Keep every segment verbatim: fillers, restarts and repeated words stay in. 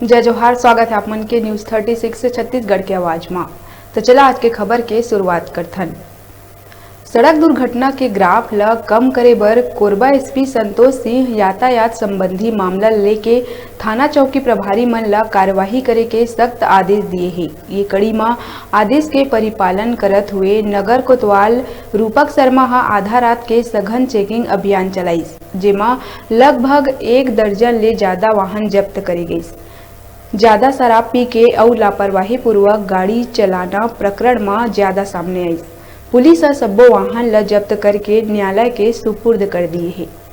जय जोहार, स्वागत है आप मन के News thirty six छत्तीसगढ़ के आवाज मा। तो चला आज के खबर के शुरुआत करथन। सड़क दुर्घटना के ग्राफ ल कम करे बर कोरबा एसपी संतोष सिंह यातायात संबंधी मामला लेके थाना चौकी प्रभारी मन ल कार्यवाही करे के सख्त आदेश दिए हे। ये कड़ी म आदेश के परिपालन करत हुए नगर कोतवाल रूपक शर्मा ह आधा रात के सघन चेकिंग अभियान चलाइस, जेमा लगभग एक दर्जन ले ज्यादा वाहन जब्त करे गइस। ज्यादा शराब पी के अउ लापरवाही पूर्वक गाड़ी चलाना प्रकरण म ज्यादा सामने आइस। पुलिस ह सब्बो वाहन ल जब्त करके न्यायालय के सुपुर्द कर दिए हे।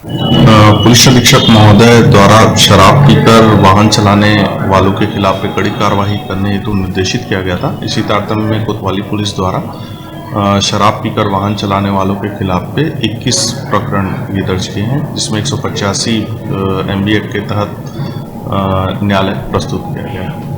अ, पुलिस अधीक्षक महोदय द्वारा शराब पीकर वाहन चलाने वालों के खिलाफ पे कड़ी कार्रवाई करने हेतु निर्देशित किया गया था। इसी तारतम्य में कोतवाली पुलिस द्वारा, अ, शराब पीकर वाहन चलाने वालों के खिलाफ पे इक्कीस प्रकरण ये दर्ज किए हैं, जिसमें एक सौ पचासी, अ, एमबी एक्ट के तहत, अ, न्यायालय प्रस्तुत किया गया है।